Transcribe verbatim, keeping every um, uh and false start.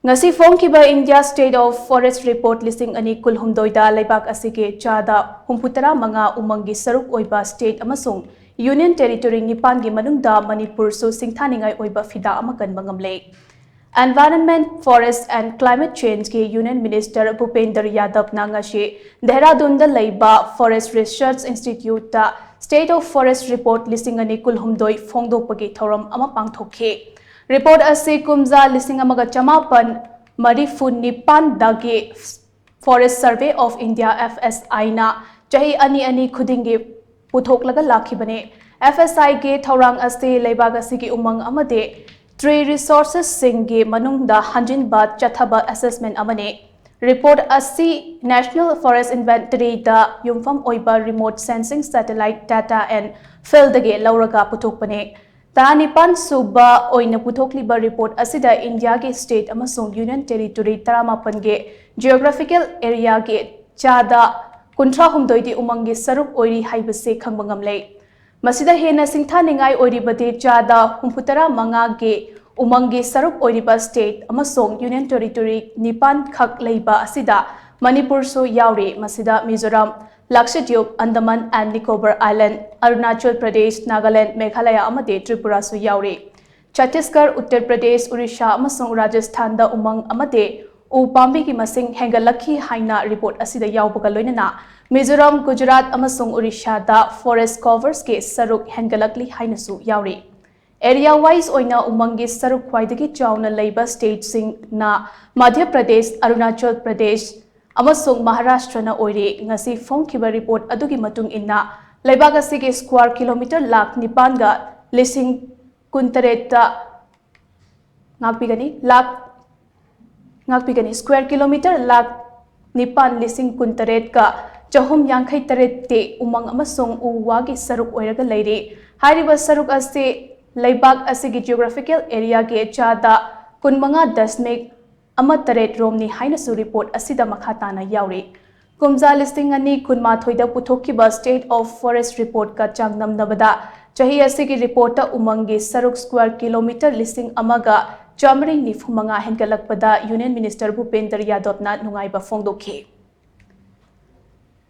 ꯉꯁꯤ ꯐꯣꯡꯈꯤꯕ India State of Forest Report ꯂꯤꯁꯤꯡ ꯑꯅꯤ ꯀꯨꯟꯍꯨꯝꯗꯣꯏꯗ ꯂꯩꯕꯥꯛ ꯑꯁꯤꯒꯤ ꯆꯥꯗ ꯍꯨꯝꯐꯨꯇꯔꯥ ꯃꯉꯥ ꯎꯃꯪꯒꯤ ꯁꯔꯨꯛ ꯑꯣꯏꯕ state ꯑꯃꯁꯨꯡ Union Territory ꯅꯤꯄꯥꯟꯒꯤ ꯃꯅꯨꯡꯗ ꯃꯅꯤꯄꯨꯔꯁꯨ ꯁꯤꯡꯊꯥꯅꯤꯡꯉꯥꯏ ꯑꯣꯏꯕ ꯐꯤꯗꯥ ꯑꯃ ꯀꯟꯕ ꯉꯝꯂꯦ꯫ Environment, Forest and Climate Change ꯀꯤ Union Minister ꯚꯨꯄꯦꯟꯗ꯭ꯔ ꯌꯥꯗꯕꯅ ꯉꯁꯤ ꯗꯦꯍꯔꯥꯗꯨꯟꯗ ꯂꯩꯕ Forest Research Institute ꯇ State of Forest Report ꯂꯤꯁꯤꯡ ꯑꯅꯤ ꯀꯨꯟꯍꯨꯝꯗꯣꯏ ꯐꯣꯡꯗꯣꯛꯄꯒꯤ ꯊꯧꯔꯝ ꯑꯃ ꯄꯥꯡꯊꯣꯛꯈꯤ꯫ Report ꯑꯁꯤ ꯀꯨꯝꯖꯥ ꯂꯤꯁꯤꯡ ꯑꯃꯒ ꯆꯃꯥꯄꯟ ꯃꯔꯤꯐꯨ ꯅꯤꯄꯥꯟꯗꯒꯤ Forest Survey of India, F S I ꯅ ꯆꯍꯤ ꯑꯅꯤ ꯑꯅꯤ ꯈꯨꯗꯤꯡꯒꯤ ꯄꯨꯊꯣꯛꯂꯒ ꯂꯥꯛꯈꯤꯕꯅꯤ꯫ F S I ꯒꯤ ꯊꯧꯔꯥꯡ ꯑꯁꯤ ꯂꯩꯕꯥꯛ ꯑꯁꯤꯒꯤ ꯎꯃꯪ ꯑꯃꯗꯤ tree resources ꯁꯤꯡꯒꯤ ꯃꯅꯨꯡꯗ ꯍꯟꯖꯤꯟꯕ ꯆꯠꯊꯕ assessment ꯑꯃꯅꯤ꯫ Report ꯑꯁꯤ National Forest Inventory ꯗ ꯌꯨꯝꯐꯝ ꯑꯣꯏꯕ remote sensing satellite data and field ꯗꯒꯤ ꯂꯧꯔꯒ ꯄꯨꯊꯣꯛꯄꯅꯤ꯫ ꯇꯔꯥꯅꯤꯄꯥꯟ ꯁꯨꯕ ꯑꯣꯏꯅ ꯄꯨꯊꯣꯛꯂꯤꯕ report ꯑꯁꯤꯗ ꯏꯟꯗꯤꯌꯥꯒꯤ state ꯑꯃꯁꯨꯡ Union Territory ꯇꯔꯥꯃꯥꯄꯟꯒꯤ geographical area ꯒꯤ ꯆꯥꯗ ꯀꯨꯟꯊ꯭ꯔꯥ ꯍꯨꯝꯗꯣꯏꯗꯤ ꯎꯃꯪꯒꯤ ꯁꯔꯨꯛ ꯑꯣꯏꯔꯤ ꯍꯥꯏꯕꯁꯤ ꯈꯪꯕ ꯉꯝꯂꯦ꯫ ꯃꯁꯤꯗ ꯍꯦꯟꯅ ꯁꯤꯡꯊꯥꯅꯤꯡꯉꯥꯏ ꯑꯣꯏꯔꯤꯕꯗꯤ ꯆꯥꯗ ꯍꯨꯝꯐꯨꯇꯔꯥ ꯃꯉꯥꯒꯤ ꯎꯃꯪꯒꯤ ꯁꯔꯨꯛ ꯑꯣꯏꯔꯤꯕ state ꯑꯃꯁꯨꯡ Union Territory ꯅꯤꯄꯥꯟ ꯈꯛ ꯂꯩꯕ ꯑꯁꯤꯗ ꯃꯅꯤꯄꯨꯔꯁꯨ ꯌꯥꯎꯔꯤ꯫ ꯃꯁꯤꯗ Mizoram, Lakshadweep, Andaman and Nicobar Island, Arunachal Pradesh, Nagaland, Meghalaya ꯑꯃꯗꯤ ꯇ꯭ꯔꯤꯄꯨꯔꯥꯁꯨ ꯌꯥꯎꯔꯤ꯫ ꯆꯠꯇꯤꯁꯒꯔ, ꯎꯠꯇꯔ ꯄ꯭ꯔꯗꯦꯁ, ꯑꯣꯔꯤꯁꯥ ꯑꯃꯁꯨꯡ ꯔꯥꯖꯁꯊꯥꯟꯗ ꯎꯃꯪ ꯑꯃꯗꯤ ꯎ ꯄꯥꯝꯕꯤꯒꯤ ꯃꯁꯤꯡ ꯍꯦꯟꯒꯠꯂꯛꯈꯤ ꯍꯥꯏꯅ report ꯑꯁꯤꯗ ꯌꯥꯎꯕꯒ ꯂꯣꯏꯅꯅ ꯃꯤꯖꯣꯔꯥꯝ, ꯒꯨꯖꯔꯥꯠ ꯑꯃꯁꯨꯡ ꯑꯣꯔꯤꯁꯥꯗ forest covers ꯀꯤ ꯁꯔꯨꯛ ꯍꯦꯟꯒꯠꯂꯛꯂꯤ ꯍꯥꯏꯅꯁꯨ ꯌꯥꯎꯔꯤ꯫ Area wise ꯑꯣꯏꯅ ꯎꯃꯪꯒꯤ ꯁꯔꯨꯛ ꯈ꯭ꯋꯥꯏꯗꯒꯤ ꯆꯥꯎꯅ ꯂꯩꯕ state ꯁꯤꯡꯅ ꯃꯙ꯭ꯌ ꯄ꯭ꯔꯗꯦꯁ, ꯑꯔꯨꯅꯥꯆꯜ ꯄ꯭ꯔꯗꯦꯁ ꯑꯃꯁꯨꯡ ꯃꯍꯥꯔꯥꯁꯇ꯭ꯔꯅ ꯑꯣꯏꯔꯤ꯫ ꯉꯁꯤ ꯐꯣꯡꯈꯤꯕ report ꯑꯗꯨꯒꯤ ꯃꯇꯨꯡ ꯏꯟꯅ ꯂꯩꯕꯥꯛ ꯑꯁꯤꯒꯤ square kilometre ꯂꯥꯈ ꯅꯤꯄꯥꯟꯒ ꯂꯤꯁꯤꯡ ꯀꯨꯟꯇꯔꯦꯠꯇ ꯉꯥꯛꯄꯤꯒꯅꯤ꯫ ꯂꯥꯈ, ꯉꯥꯛꯄꯤꯒꯅꯤ꯫ Square kilometre ꯂꯥꯈ ꯅꯤꯄꯥꯟ ꯂꯤꯁꯤꯡ ꯀꯨꯟꯇꯔꯦꯠꯀ ꯆꯍꯨꯝ ꯌꯥꯡꯈꯩ ꯇꯔꯦꯠꯇꯤ ꯎꯃꯪ ꯑꯃꯁꯨꯡ ꯎ ꯋꯥꯒꯤ ꯁꯔꯨꯛ ꯑꯣꯏꯔꯒ ꯂꯩꯔꯤ꯫ ꯍꯥꯏꯔꯤꯕ ꯁꯔꯨꯛ ꯑꯁꯤ ꯂꯩꯕꯥꯛ ꯑꯁꯤꯒꯤ geographical area ꯒꯤ ꯆꯥꯗ ꯀꯨꯟꯃꯉꯥ ꯗꯁꯃꯤꯛ ꯑꯃ ꯇꯔꯦꯠ ꯔꯣꯝꯅꯤ ꯍꯥꯏꯅꯁꯨ report ꯑꯁꯤꯗ ꯃꯈꯥ ꯇꯥꯅ ꯌꯥꯎꯔꯤ꯫ ꯀꯨꯝꯖꯥ ꯂꯤꯁꯤꯡ ꯑꯅꯤ ꯀꯨꯟꯃꯥꯊꯣꯏꯗ ꯄꯨꯊꯣꯛꯈꯤꯕ State of Forest Report ꯀ ꯆꯥꯡꯗꯝꯅꯕꯗ ꯆꯍꯤ ꯑꯁꯤꯒꯤ report ꯇ ꯎꯃꯪꯒꯤ ꯁꯔꯨꯛ square kilometre ꯂꯤꯁꯤꯡ ꯑꯃꯒ ꯆꯥꯃꯔꯤ ꯅꯤꯐꯨ ꯃꯉꯥ ꯍꯦꯟꯒꯠꯂꯛꯄꯗ Union Minister ꯚꯨꯄꯦꯟꯗ꯭ꯔ ꯌꯥꯗꯕꯅ ꯅꯨꯡꯉꯥꯏꯕ ꯐꯣꯡꯗꯣꯛꯈꯤ꯫